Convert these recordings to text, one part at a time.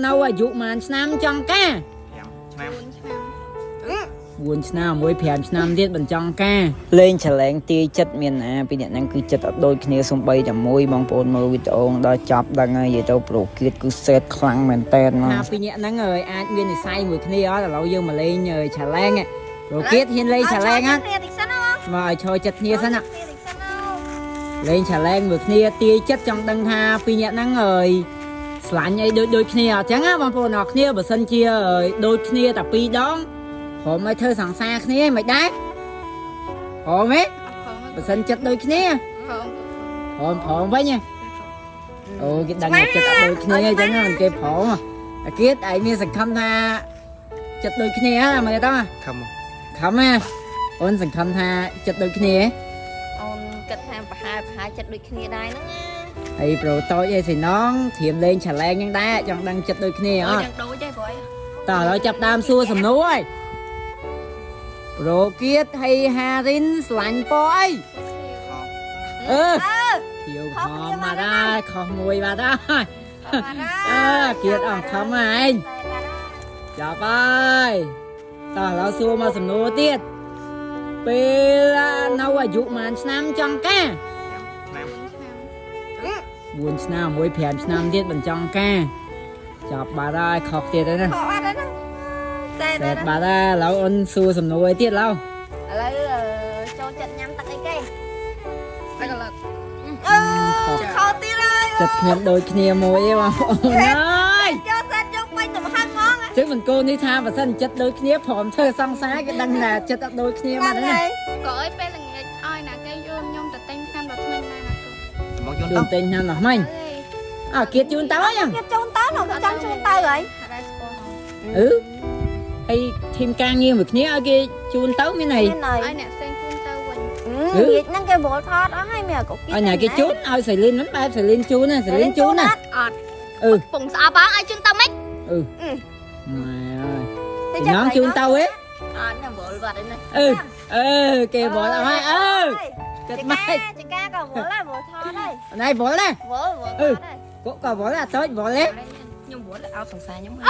នៅអាយុប៉ុន្មានឆ្នាំចង់ការ 5ឆ្នាំ 4ឆ្នាំ 4ឆ្នាំមួយ5ឆ្នាំទៀតបញ្ចង់ការលេងឆលែងទាយចិត្តមានណាពីអ្នកហ្នឹងគឺចិត្តអត់ដូចគ្នាសំបីតែមួយបងប្អូនមើលវីដេអូដល់ចប់ដឹងហើយនិយាយទៅប្រូគៀតគឺសេតខ្លាំងមែនតែនមកពីអ្នកហ្នឹងអើយអាចមាននិស័យមួយគ្នាអត់ឥឡូវយើងមកលេងឆលែងប្រូគៀតហ៊ានលេងឆលែងអត់ គ្នាតិចសិនណាបង មកឲ្យឈរចិត្តគ្នាសិនណា គ្នាតិចសិនណា លេងឆលែងមួយគ្នាទាយចិត្តចង់ដឹងថាពីអ្នកហ្នឹងអើយស្លាញ់អីដូចដូចគ្នាអត់ចឹងណាបងប្អូនអរគ្នាបើសិនជាអើយដូចគ្នាតែពីរដងព្រមឲ្យធ្វើសង្សារគ្នាមិនដែរព្រមទេ អត់ផង បើសិនចិត្តដូចគ្នា ផង ព្រមព្រមវិញហ៎អូគេដឹងថាចិត្តអត់ដូចគ្នាអញ្ចឹងណាមិនគេព្រមអាគៀតឯងមានសង្ឃឹមថាចិត្តដូចគ្នាហ៎មើលទៅ ខំ ខំហ៎អូនសង្ឃឹមថាចិត្តដូចគ្នាហ៎ អូនគិតថាប្រហែលប្រហែលចិត្តដូចគ្នាដែរហ្នឹងណា ហើយប្រូតូចអីស៊ីណងធៀមលេងឆលែងហ្នឹងដែរចង់ដឹងចិត្តដូចគ្នាអត់ យ៉ាងដូចទេព្រោះ តោះឥឡូវចាប់ដើមសួរសំណួរហើយប្រូគៀតហើយហារិនស្លាញ់ពណ៌អីអឺខៀវខំមកដែរខុសមួយបាត់ហើយអើគៀតអង្ខំហ៎ឯង ចាប់ហើយតោះឥឡូវសួរមកសំណួរទៀតពេលនៅអាយុប៉ុន្មានឆ្នាំចង់ការ 5ឆ្នាំ 4ឆ្នាំមួយ5ឆ្នាំទៀតបញ្ចង់ការចាប់បាត់ហើយខុសទៀតហើយណា ខកអត់ទេណាសែ សេតបាត់ហើយឥឡូវអូនសួរសំណួរអីទៀតឡូវ ឥឡូវចូលចិត្តញ៉ាំទឹកអីគេ ទឹកកលឹក អឺខោទៀតហើយ ចិត្តខ្ញុំដូចគ្នាមួយឯងបងប្អូនអើយ យកសិនយកពេញទំហឹងហ្មង ចឹងមិនកូននេះថាបើសិនចិត្តដូចគ្នាព្រមធ្វើសង្សារគេដឹងថាចិត្តអត់ដូចគ្នាមកហ្នឹងណា ក៏អើយពេលល្ងាចឲ្យណាគេយកខ្ញុំទៅទិញថ្នាំដល់ថ្មីណាណាគូ មកយន្ត ជូនទិញឆ្នាំនោះមិញ អើយ អើគៀតជូនទៅហើយចឹង គេជូនទៅនោះគេចង់ជូនទៅហើយ អត់ដែរស្គាល់ អឺហើយធីមការងារមួយគ្នាឲ្យគេជូនទៅមានអី មានហើយ ឲ្យអ្នកផ្សេងជូនទៅវិញ ងាកហ្នឹងគេវល់ថតអស់ហើយមានកុក ឲ្យណាគេជូនឲ្យសេលីនហ្នឹងបែបសេលីនជូនណាសេលីនជូនណា អត់ អឺ ពងស្អប់អើឲ្យជូនទៅម៉េច អឺម៉ែអើយញ៉ាំជូនទៅហ៎ អត់ណាវល់បាត់ហើយណា អឺអឺគេវល់អស់ហើយអឺគិត ច ម៉េច កាចកាក៏វល់ដែរវល់ថតហើយ ណៃវល់ដែរ វល់វល់ថតហើយ កក៏វល់ដែរតូចវល់ទេ ខ្ញុំវល់ឲ្យសង្សារខ្ញុំ អឺ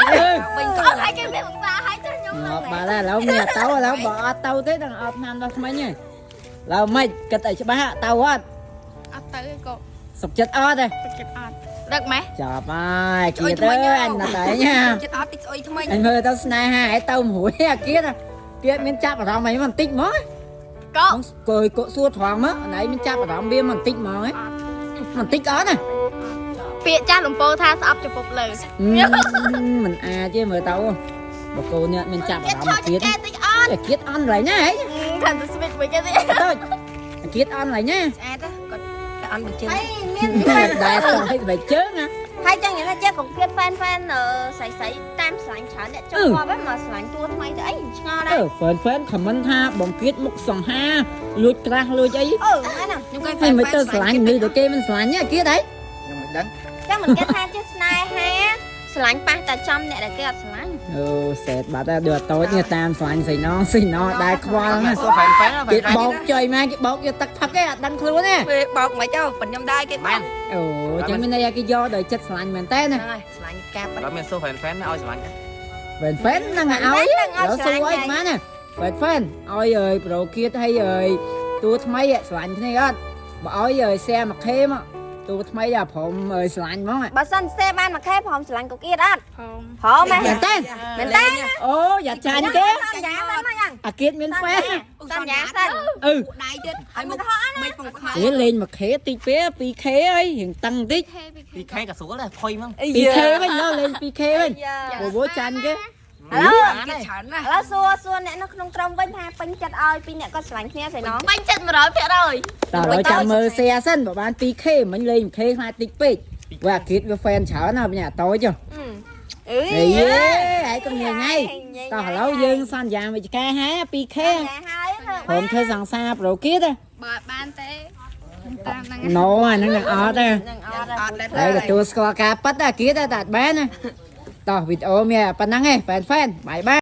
វិញ ក៏ឲ្យគេមានបង្សាឲ្យចាស់ខ្ញុំ ងាប់បាត់ហើយឥឡូវមានទៅឥឡូវបើអត់ទៅទេដល់អត់ឆ្នាំដល់ថ្មីហ៎ឥឡូវម៉េចគិតឲ្យច្បាស់ទៅអត់ អត់ទៅក៏ សុខចិត្តអត់ទេ ទឹកចិត្តអត់ដឹកម៉េះ ចាប់ហើយគៀតអើយអញណាត់តែញ៉ា ចិត្តអត់តិចស្អុយថ្មី អញមើលទៅស្នេហាឯងទៅមួយអាគៀតគៀតមានចាប់អារម្មណ៍អីបន្តិចហ្មង ក៏ បងគយកក់សួរត្រង់មកណៃមានចាប់អារម្មណ៍វាបន្តិចហ្មងហ៎បន្តិចអត់ណា ពាក្យចាស់លំពោថាស្អប់ចំពប់លើ មិនអាចទេមើលទៅបើកូននេះមានចាប់អារម្មណ៍ គេ គៀត តិចអត់ អាគៀតអន់កន្លែងណាហ៎ ខាងទៅស្វីតវិញគេទេ តូចអាគៀតអន់កន្លែងណា ស្អាតគាត់តែអន់បើជើង ហើយមាន ដែរតោះឲ្យបែកជើងណា ហើយចង់និយាយថាចេះកុំគៀតហ្វេនហ្វេនស្រីស្រីតាមស្លាញ់ច្រើនអ្នកចូលគាត់ហ្នឹងមកស្លាញ់តួថ្មីទៅអីឆ្ងល់ដែរ អឺហ្វេនហ្វេនខមមិនថាបងគៀតមុខសង្ហាលួចក្រាស់លួចអី អឺហ្នឹងណា ខ្ញុំគេ ហើយមិនទៅស្រឡាញ់មនុស្សទៅគេមិនស្រឡាញ់ទេអាគៀតហី ខ្ញុំមិនដឹង ចឹងមិនគិតថាចេះស្នេហាស្រឡាញ់ប៉ះតែចំអ្នកដែលគេអត់ស្រឡាញ់ អូសេតបាត់ហើយដូចអតូចនេះតាមស្រឡាញ់ស្រីណងស្រីណងដែរខ្វល់ណា សួរហ្វេនហ្វេន គេបោកចុយមកគេបោកយកទឹកផឹកឯងអត់ដឹងខ្លួនទេ ពេលបោកមិនទៅប៉ុនខ្ញុំដែរគេបោក អូចឹងមានន័យថាគេយកដោយចិត្តស្រឡាញ់មែនតើណា ហ្នឹងហើយស្លាញ់កាប់ ដល់មានសួរហ្វេនហ្វេនឲ្យស្រឡាញ់ ហ្វេនហ្វេនហ្នឹងឲ្យដល់សួរអីបានណាហ្វេនហ្វេនឲ្យអើយប្រូគៀតឲ្យអើយតួថ្មីស្រឡាញ់គ្នាអត់បើឲ្យអើយសែមួយខេមកតួថ្មីដល់ព្រមអើយស្រឡាញ់ហ្មង បើសិនសេបានមួយខែព្រមស្រឡាញ់កុកៀតអត់ ផង ព្រមហ៎ មែនតើ មែនទេ អូយ៉ាចាញ់គេ សន្យាសិនមកយ៉ាង អាគៀតមានហ្វេន សន្យាសិន អឺ ដៃទៀតហើយមុខមិនពងខ្មៅ គេលេង 1K តិចពេក 2K អីរៀងតឹងតិច ខេពី ពីខែក៏ស្រួលដែរផុយហ្មង 2K វិញដល់លេង 2K វិញបបោចាញ់គេ ឥឡូវ គេច្រើនណាស់ ឥឡូវសួរសួរអ្នកនៅក្នុងក្រុមវិញថាពេញចិត្តឲ្យពីរអ្នកគាត់ស្រឡាញ់គ្នាស្អីណង បាញ់ចិត្ត100% តើឲ្យចាំមើល share សិនបើបាន 2K មិញលេង 1K ខ្លាចតិចពេកវាអាគិតវា fan ច្រើនណាស់ញ៉ាតូច អឺ ហេយេហើយកុំញ៉ៃញ៉ៃតោះឥឡូវយើងសន្យាវិជ្ជការហា 2K ហើយធ្វើ ព្រមធ្វើសង្សារប្រូគៀត បើបានទេតាមហ្នឹង ណូអាហ្នឹងនឹងអត់ទេ នឹងអត់ អត់ដែរ ហើយទទួលស្គាល់ការប៉ັດអាគៀតតែអត់បានណាតោះវីដេអូមានប៉ុណ្ណឹងឯង fan fan បាយបាយ។